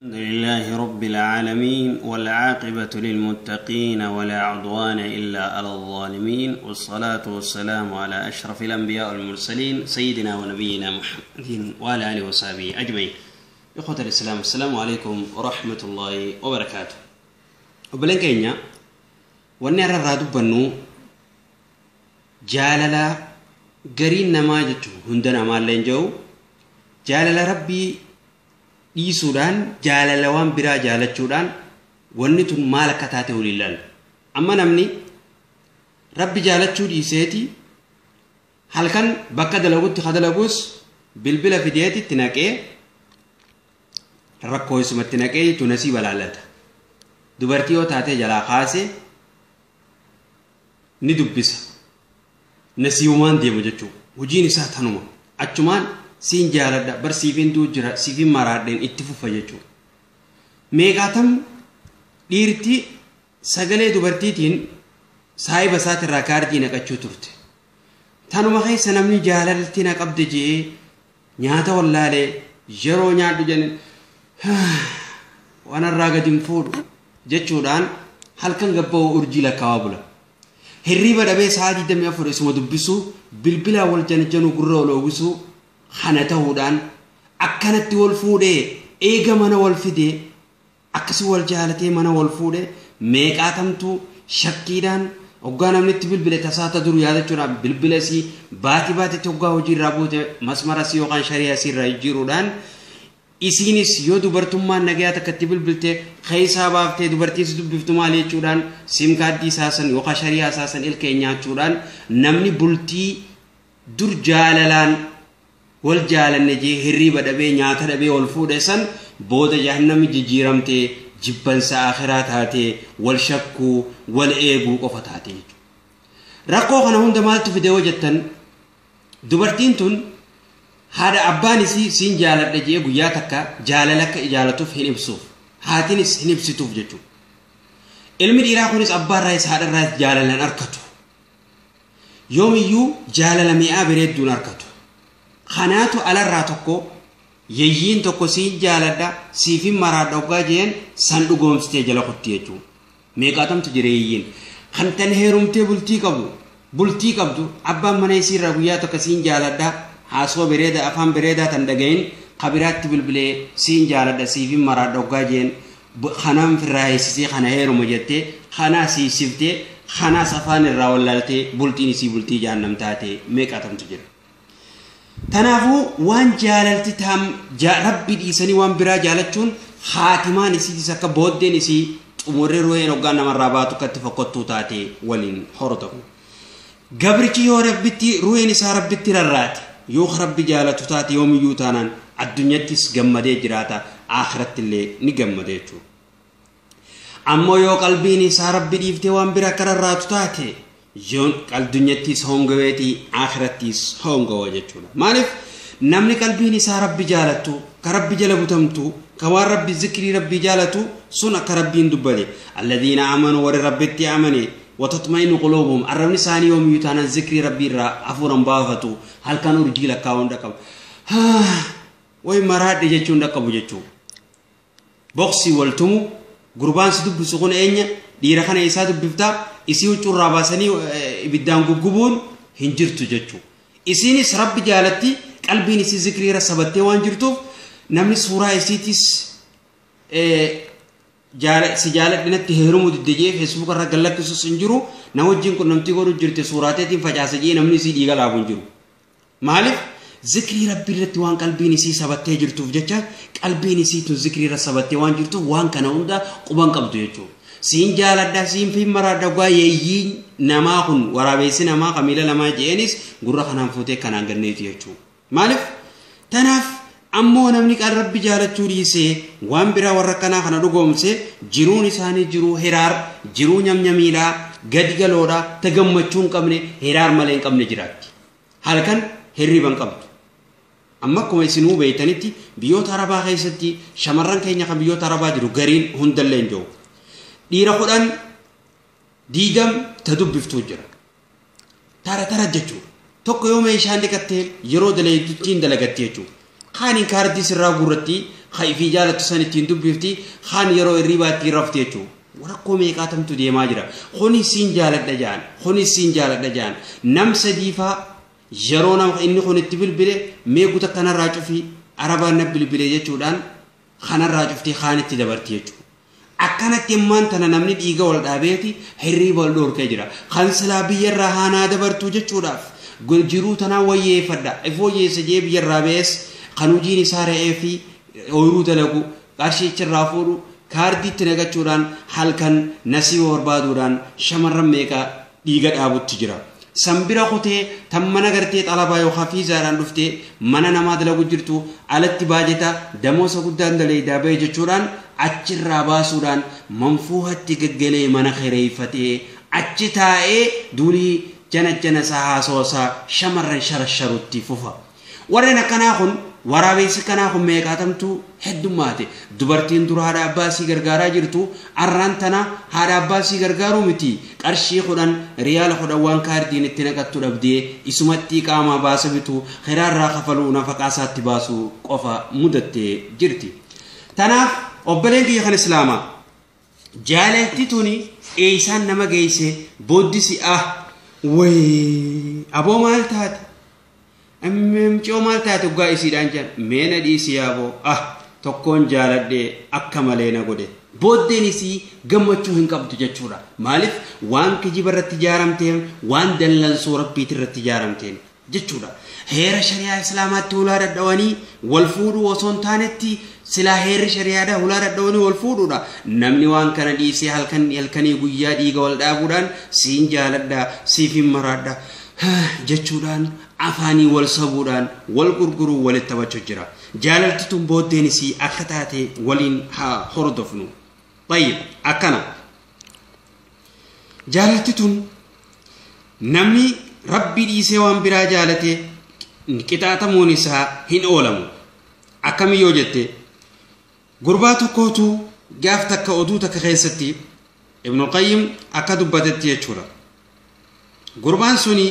الحمد لله رب العالمين والعاقبة للمتقين ولا عدوان إلا على الظالمين والصلاة والسلام على أشرف الأنبياء والمرسلين سيدنا ونبينا محمد وعلى آله وصحبه أجمعين. إخوة الإسلام، السلام عليكم ورحمة الله وبركاته. وبلن كينيا وأن الرادو بنو جاللا قرين نماجته هندنا مالين جو جاللا ربي dhiisuudhaan jaalala waan biraa jaalachuudhaan wanni tun maal akka taate waliin ilaalu. Amma namni rabbi jaalachuu dhiiseeti halkan bakka dalagutti dalagus bilbila fideeti itti naqee rakkoo isumatti naqee jechuun nasiiba laallata. Dubartii yoo taate jalaa kaase ni dubbisa. Nasiibumaan deemu jechuudha. Hojiin isaa tanuma. Achumaan siin jaaladha bar siifin duu jira siifin maraadheen itti fufa jechuudha. Meeqaatam dhiirti sagalee dubartiitiin saayiba isaatirraa kaardii naqachuu turte. Tanuma keessa namni jaalalti na qabde jee nyaata wallaalee yeroo nyaadhu jedhan waan irraa gadi hin fuudhu jechuudhaan halkan gabba'u urjii lakkaawaa bula. Hirriiba dhabee sa'a 24 isuma dubbisuu bilbilaa wal janjanuu gurra wal oowwisuu kana ta'uudhaan akkanatti wal fuudhee eega mana wal fidee akkasii wal jaalatee mana wal fuudhee meeqaatamtuu shakkiidhaan hoggaa namni itti bilbile tasaata dur yaadachuudhaan bilbila isii baatii baatitti hoggaa hojii irraa buute masmara isii yookaan shari'a isii irraa jijjiiruudhaan isiinis yoo dubartummaan nagayaa takka itti bilbilte keessaa baaftee dubartii si dubbiftu maal jechuudhaan siim kaaddii isaa san yookaan shari'a isaa san ilkee nyaachuudhaan namni bultii dur jaalalaan wal jaalanne jee hirriiba dhabee nyaata dhabee wal fuudhe san booda jahannami jijjiiramtee jibbansa akhiraa taatee wal shakkuu wal eeguu qofa taate jechuudha. Rakkoo kana hunda maaltu fide yoo jettan dubartiin tun haadha abbaan isii siin jaaladha jee guyyaa takka jaalala akka jaalatuuf hin ibsuuf haatinis hin ibsituuf jechuudha. Ilmi dhiiraa kunis abbaarraayis haadharraayis jaalalan arkatu. Yoomiyyuu jaalala mi'aa bareedduun arkatu. Kanaatu alarraa tokko yeyyiin tokko siin jaaladha siifin maraadha hoggaa jeen san dhugoomsitee jala kutti jechuudha. Meeqaatamtu jira yeyyiin. Kan tan heerumtee bultii qabdu abbaan mana isiirraa guyyaa tokko siin jaaladha haasoo bareedaa afaan bareedaa tan dhagahin kabiraatti bilbilee siin jaaladha siifin maraadha hoggaa jeen kanaan firraa heessisee kana heeruma jettee kanaa siisiftee kanaas afaan irraa wallaaltee bultiin isii bultii jahannam taate meeqaatamtu jira. Tanaafuu waan jaalalti taam rabbi dhiisanii waan biraa jaalachuun haatimaan isiitis akka booddeen isii xumurree ruheen hoggaan namarraa baatu akkatti fokkottuu taate waliin hordofu. Gabrichi yoo rabbitti ruheen isaa rabbitti rarraate yoo rabbi jaalatu taate yoomiyyuu taanaan addunyattis gammadee jiraata akhiratti illee ni gammade jechuudha. Ammoo yoo qalbiin isaa rabbi dhiiftee waan biraa akka rarraatu taate yoon addunyattis hongaweetii akhirattis hongawa jechuudha. Maaliif namni qalbiin isaa rabbi jaalattu ka rabbi jala butamtu ka waan rabbi zikrii rabbi jaalatu sun akka rabbiin dubbate alladhiina amanuu warri rabbitti amane watatma'innu quluubuhum arrabni isaanii yoomiyyuu taanaan zikrii rabbii irraa hafuuran baafatu halkan urjii lakkaa'uun dhaqqabu way maraadhe jechuun dhaqqabu jechuudha. Boqsii waltumu gurbaan si dubbisu kun eenyu dhiira kana isaa dubbiftaa isii huccuurraa baasanii ibiddaan guggubuun hin jirtu jechuudha. Isiinis rabbi jaalatti qalbiin isii zikrii irra sabattee waan jirtuuf namni suuraa isiitis si jaaladhinatti heerumuu didde jee feesbuuk irra gallakkisus hin jiru nama wajjin qunnamtii godhu jirte suuraateetiin facaasa jee namni isii dhiiga laabu hin jiru. Maaliif zikrii rabbi irratti waan qalbiin isii sabattee jirtuuf jecha qalbiin isii tun zikrii irra sabattee waan jirtuuf waan kana hunda quban qabdu jechuudha. Siin jaaladha siin fi maraadha gaa yeeyyii namaa kun waraabessi namaa kamiila lamaa je'eenis gurra kanaan fuutee kanaan ganneeti jechuudha. Maaliif tanaaf ammoo namni kan rabbi jaalachuu dhiisee waan biraa warra kanaa kana dhugoomse jiruun isaanii jiruu hiraar jiruu nyamnyamiidhaa gadi galoodhaa ta gammachuu hin qabne hiraar malee hin qabne jiraatti. Halkan hirriba hin qabdu. Amma akkuma isinuu beeytanitti biyyoota Arabaa keessatti shamarran keenya kan biyyoota Arabaa jiru gariin hundallee hin jiru. Dhiira 10 20 ta dubbiftuu jira. Tara tara jechuudha. Tokko yoo meeshaan dhiqattee yeroo dalaguutti hin dalagatti jechuudha. Kaaniin kaardii sirraa guurratti Ifii jaalattu san ittiin dubbifti kaan yeroo hirribaa ittiin rafti jechuudha. Rakkoo meeqaatamtu deemaa jira. Kuni siin jaaladha jaan. Kuni siin jaaladha jaan. Nam sadiifaa yeroo nama inni kun itti bilbile meeguta kanarraa cufii arabaan na bilbile jechuudhaan kanarraa cuftee kaan itti dabarti jechuudha. Akkanatti immaan tana namni dhiiga wal dhaabeeti hirriiba wal dhoorkee jira. Kan silaa biyyarraa haanaa dabartuu jechuudhaaf jiruu tanaa wayyeeffadha. If wayyeessa jee biyyarraa ba'es kan hojiin isaa re'ee fi ooyiruu dalagu qarshii achirraa fuudhu kaardiitti naqachuudhaan halkan nasiiba barbaaduudhaan shamarran meeqa dhiiga dhaabutti jira. San bira kutee tan mana gartee xalabaa yookaan fiizaadhaan dhuftee mana namaa dalagu jirtu alatti baajeta damoosa guddaan daleedaa ba'e jechuudhaan achirraa baasuudhaan manfuuhatti gaggalee mana kireeffatee achi taa'ee duulii jana jana isaa haasoosaa shamarran sharasharutti fufa. Warreen akkanaa kun waraabessi kanaa kun meeqaatamtu heddummaate. Dubartiin dura haadha abbaa isii gargaaraa jirtu arraan tana haadha abbaa isii gargaaruu miti qarshii 10 riyaala 10 waan kaardiin itti naqattu dhabdee isumatti qaamaa baasa bitu hiraarraa kafaluu nafaqaa isaatti baasuu qofa mudattee jirti. Tanaaf obboleen kiyya kan islaamaa jaalalti tuni eeysaan nama geesse booddisi wayii aboo maal taate? Mcoo maal taate dhugaa isiidhaan jedhan meena dhiisi yaaboo tokkoon jaaladhee akka malee na godhe. Booddeen isii gammachuu hin qabdu jechuudha. Maaliif waan kijiba irratti ijaaramteen waan dallansuu rabbiitti irratti ijaaramteen jechuudha. Heera shari'aa islaamaatti hulaa dhadhawanii wal fuudhuu osoo hin taanetti silaa heerri shari'aadhaa hulaa dhadhawanii wal fuudhuudha. Namni waan kana dhiisee halkanii guyyaa dhiiga wal dhaabuudhaan siin jaaladhaa siif hin maraadhaa jechuudhaan afaanii wal sabuudhaan wal gurguruu walitti taphachuu jira. Jaalalti tun booddeen isii akka taate waliin haa hordofnu. Tayyib akkana. Jaalalti tun namni rabbi dhiisee waan biraa jaalate qixaaxamuun isaa hin oolamu. Akkami yoo jette gurbaa tokkootu gaaf takka oduu takka keessatti Ibnul Qayyim akka dubbatetti jechuudha. Gurbaan suni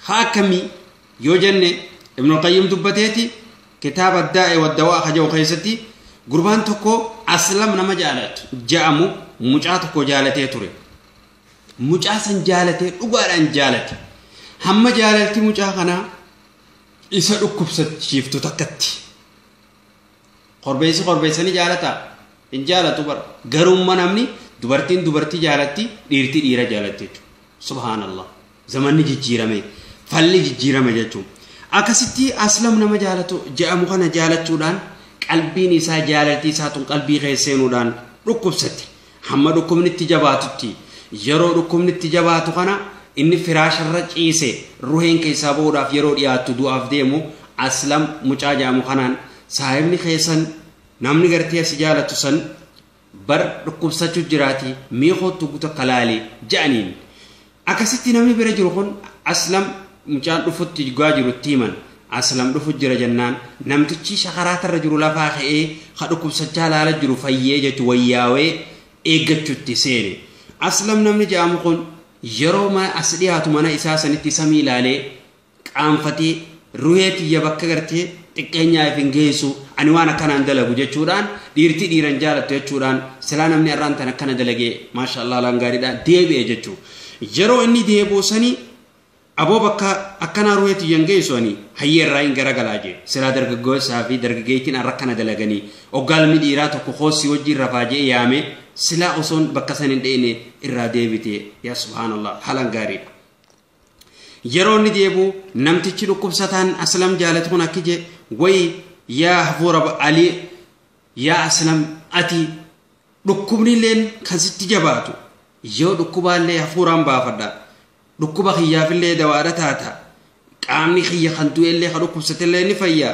haa akkamii yoo jenne Ibnul Qayyim dubbateeti kitaaba Addaa'e Waddawaa haja'u keessatti gurbaan tokko Aslam nama jaalatu ja'amu mucaa tokko jaalatee ture. Mucaa san jaalatee dhugaadhaan jaalate. Hamma jaalalti mucaa kanaa isa dhukkubsachiiftu takkatti. Korbeessi korbeessanii jaalataa? Hin jaalatu bara. Garummaa namni dubartiin dubartii jaalatti dhiirti dhiira jaalatti jechuudha. Subhaanallah. Zamanni jijjiirame. Falli jijjiirame jechuudha. Akkasitti Aslam nama jaalatu jedhamu kana jaalachuudhaan qalbiin isaa jaalaltii isaa tun qalbii keessa seenuudhaan dhukkubsatti. Hamma dhukkubni itti jabaatutti yeroo dhukkubni itti jabaatu kana inni firaasharra ciise ruheen keessaa ba'uudhaaf yeroo dhiyaattu du'aaf deemu Aslam mucaa jedhamu kanaan saahibni keessan namni gartee si jaalatu san bar dhukkubsachuu jiraati miikootu guuta kalaalee ja'aniin. Akkasitti namni bira jiru kun Aslam mucaan dhufutti dhugaa jiru itti himan. Aslam dhufu jira jennaan namtichi shakaraatarra jiru lafaa ka'ee ha dhukkubsachaa laala jiru fayyee jechu wayyaawee eeggachuutti seene. Aslam namni jedhamu kun yeroo as dhiyaatu mana isaa sanitti samii ilaalee qaanfatee ruhee tiyya bakka gartee xiqqeenyaaf hin geessu ani waan akkanaan dalagu jechuudhaan dhiirti dhiiran jaalattu jechuudhaan silaa namni irraan tan akkana dalagee maashaallah laan gaariidhaan deebi'e jechuudha. Yeroo inni deebi'u sanii aboo bakka akkanaa ruhee tiyya hin geessu ani hayyee irraa hin garagalaa jee silaa dargaggeessaa fi dargaggeettiin har'a akkana dalaganii oggaalmi dhiiraa tokko hoosii wajjin rafaa jee yaame silaa osoon bakka san hin dheene irraa deebite yaa subhaanallah haalaan gaariidha. Yeroo inni deebi'u namtichi dhukkubsataan Aslam jaalatu kun akki jee wayi yaa hafuura alii yaa Aslam ati dhukkubni illeen kan sitti jabaatu yoo dhukkubaallee hafuuraan baafadha dhukkuba kiyyaafillee dawaadha taata qaamni kiyya kan du'ellee kan dhukkubsatellee ni fayya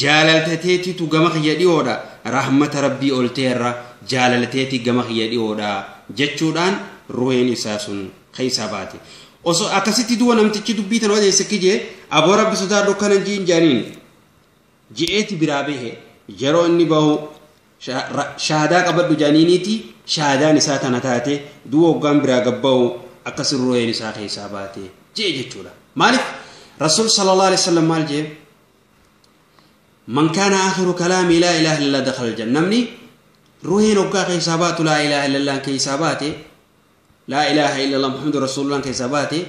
jaalaltateetitu gama kiyya dhiyoodha rahmata rabbii ol ta'erra jaalalteeti gama kiyya dhiyoodha jechuudhaan ruheen isaa sun keessaa baate. Osoo akkasitti du'a namtichi dubbii tan odeesse kijee aboo rabbi sodaadhu kanan jiin jaaniin ji'eeti biraa bahe yeroo inni bahu shaadaa qabadhu jaaniiniiti shaadaan isaa tana taate du'a hoggaan biraa gabbahu akkasin ruheen isaa keessaa baate ji'e jechuudha. Maaliif Rasuul sallallahu alaihi wasallam maal jee Man kaana aakhiru kalaamii laa ilaaha illallah dakhala aljanna. Namni ruuhiin hoggaa keessaa baatu laa ilaaha illallah keessaa baate, laa ilaaha illallah Muhammadu rasuulullah keessaa baate,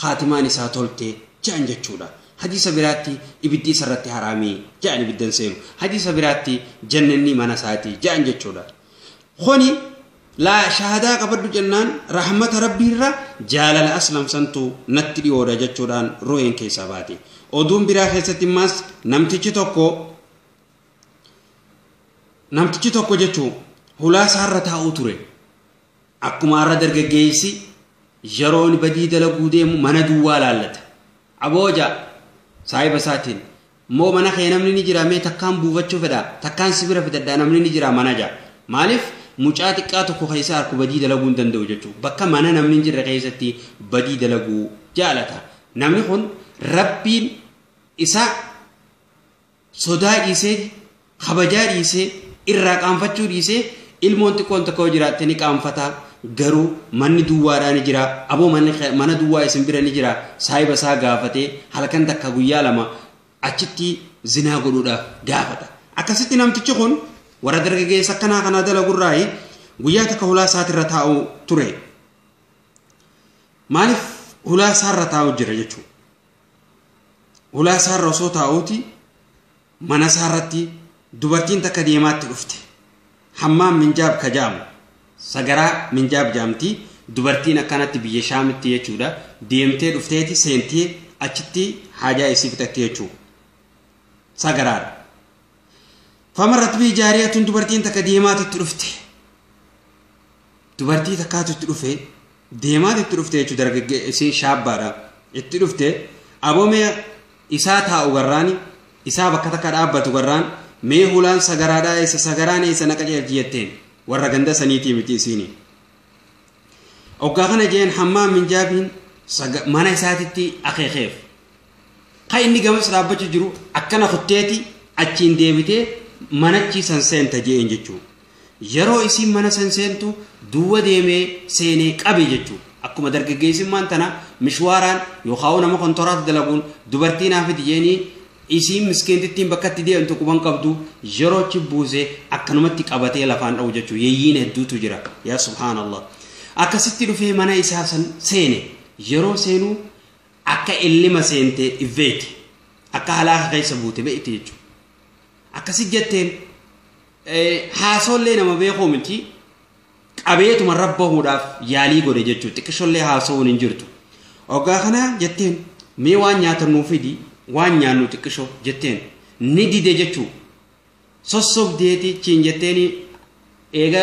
khaatimaan isaa tolte jedhan jechuudha. Hadiisa biraatti ibiddi isarratti haraamii jedhan, ibiddan seenu. Hadiisa biraatti jannanni mana isaatii jedhan jechuudha. Kuni laa shahadaa qabadhu jennaan rahmata rabbiirra jaalala aslam santu natti dhiyoodha jechuudhaan ruuhiin keessaa baate. Oduun biraa keessatti immas namtichi tokko jechuun hulaa isaarra taa'uu ture. Akkuma har'a dargaggeessi yeroo inni badii dalaguu deemu mana duwwaa laallata. Abooja saahiba isaatiin moo mana kee namni ni jira, mee takkaan buufachuu fedha, takkaan sibira fedhadhaa, namni ni jira mana jaa. Maaliif mucaa xiqqaa tokko keessa harku badii dalaguu hin danda'u jechuudha. Bakka mana namni hin jirre keessatti badii dalaguu jaalata. Namni kun rabbiin isa sodaa dhiisee, kabajaa dhiisee, irraa qaanfachuu dhiisee, ilmoon xiqqoon tokko jiraatte ni qaanfata. Garuu manni duwwaadhaa ni jira, aboo mana duwwaa isin bira ni jira, saahiba isaa gaafatee halkan takka guyyaa lama achitti zinaa godhuudhaaf gaafata. Akkasitti namtichi kun warra dargaggeessa akkanaa kana dalagurraayi guyyaa takka hulaa isaatirra taa'u ture. Maaliif hulaa isaarra taa'u jira jechuudha. Hulaa isaarra osoo taa'uuti mana isaarratti dubartiin takka deemaatti dhufte. Hammaam minjaab ka jaamu, sagaraa minjaab jaamti dubartiin akkanatti biyya shaamitti jechuudha. Deemtee dhufteeti seentee achitti haajaa isii fixatte jechuudha. Sagaraadha. Famarrat bii jaariyatun, dubartiin takka deemaatitti dhufte. Dubartii takkaatu itti dhufe, deemaatitti dhufte jechuudha. Dargaggeessi shaabbaadha. Itti dhufte aboomee isaa taa'u garraani, isaa bakka takka dhaabbatu garraan, mee hulaan sagaraadhaa eessa, sagaraan eessa naqa jeelti jetteen. Warra ganda saniitii miti isiini. Hoggaa kana jeen hammaam minjaabiin mana isaatitti akeekeef. Ka inni gamas dhaabbachuu jiru akkana kutteeti achiin deebitee manachi san seenta jeen jechuudha. Yeroo isiin mana san seentu duwwa deemee seenee qabe jechuudha. Akkuma dargaggeessummaan tana mishwaaraan yookaan nama kontoraata dalaguun dubartii naafiti jeenii isiin miskiintittiin bakka itti deemtu quban qabdu yeroo achi buusee akkanumatti qabatee lafaan dha'u jechuudha. Yeeyyiin hedduutu jira. Yaa subhaanallah. Akkasitti dhufee mana isaa san seene. Yeroo seenuu akka illima seente ifeeti. Akka halaaka keessa buute beekti jechuudha. Akkasi jetteen haasoollee nama beekuu miti, qabeetuma rabbahuudhaaf yaalii godhe jechuudha. Xiqqishollee haasa'uun hin jirtu. Hoggaa kana jetteen mee waan nyaatan nuu fidi, waan nyaannu xiqqishoo jetteen ni dide jechuudha. Sossobdeeti chiin jetteen eega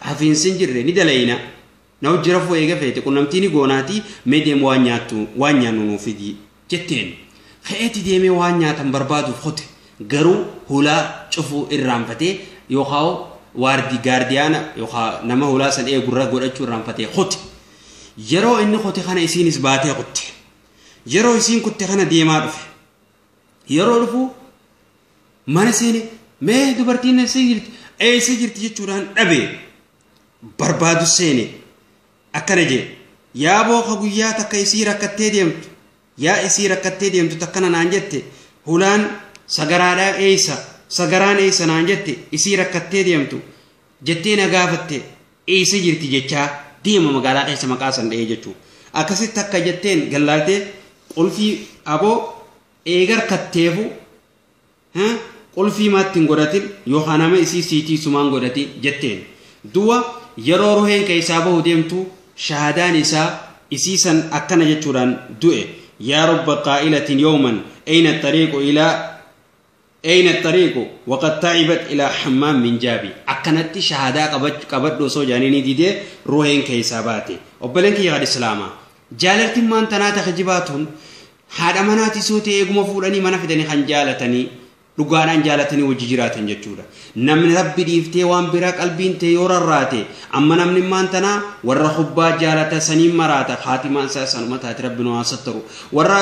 hafiinsi hin jirre ni dalayina. Na hojii rafuu eega feete qunnamtii ni goonaati, mee deemu waan nyaattu waan nyaannu nuu fidi jetteen. Ka'eeti deemee waan nyaatan barbaaduuf qote, garuu hulaa cufuu irraanfatee yookaan waardi gaardiyaana yookaan nama hulaa san eegurra godhachuu irraanfatee qote. Yeroo inni qote kana isiinis baatee qotte. Yeroo isiin kutte kana deemaa dhufe. Yeroo dhufu mana seene, mee dubartiin eessa jirti, eessa jirti jechuudhaan dhabe barbaadu seene. Akkana jee, yaa booka guyyaa takka isii rakkattee deemtu, yaa isii rakkattee deemtu takkana naan jette, hulaan sagaraadhaa eessa, sagaraan eessa naan jette, isii rakkattee deemtu jettee na gaafatte, eessa jirti jechaa deema magaalaa keessa maqaa san dha'ee jechuudha. Akkasitti akka jetteen gallaaltee qulfii aboo eega harkatteefu qulfii maatti hin godhatin yookaan nama isii siitii sumaan godhatin jetteen. Du'a yeroo ruheen keessaa bahu deemtu shahadaan isaa isii san akkana jechuudhaan du'e. Yaa rubba qaa'ilatin yawman ayna xariiqu ilaa ayna xariiqu waqad ta'ibat ilaa hammaam minjaabi. Akkanatti shahadaa qabadhu osoo jaanii didee ruheen keessaa baate. Obboleen kiyya kan islaamaa, jaalaltiin maan tanaa ta kijibaatuun haadha manaati soo ta'e eeguma fuudhanii mana fidanii kan jaalatanii dhugaadhaan jaalatanii wajji jiraatan jechuudha. Namni rabbi dhiiftee waan biraa qalbiin ta'e yoo rarraate, amma namni maan tanaa warra hubbaa jaalata saniin maraata, haatimaan isaa sanuma taate, rabbi nu haa sattaru. Warra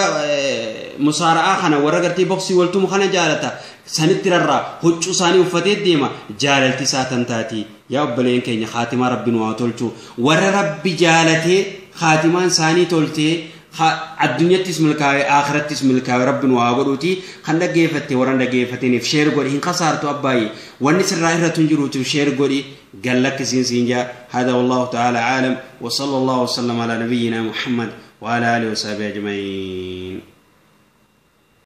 musaara'aa kana, warra gartee boksii waltumu kana jaalata sanitti rarraa huccuu isaanii uffatee deema, jaalalti isaa tan taati. Yaa obboleen keenya, haatimaa rabbi nu haa tolchu. Warra rabbi jaalatee haatimaan isaanii toltee Addunyattis milkaa'e, akhirattis milkaa'e rabbiin waa godhuuti. Kan dhaggeeffatte warra dhaggeeffataniif share godhi. Hin kasaartu abbaayye, wanni sirraa irratti hin jiruutiif share godhi. Gallakkisiin siin jaa. Hada wallahu ta'ala aalam wa sallallahu wasallam ala nabiyyina Muhammad wa ala alihi wa sahbihi ajma'iin.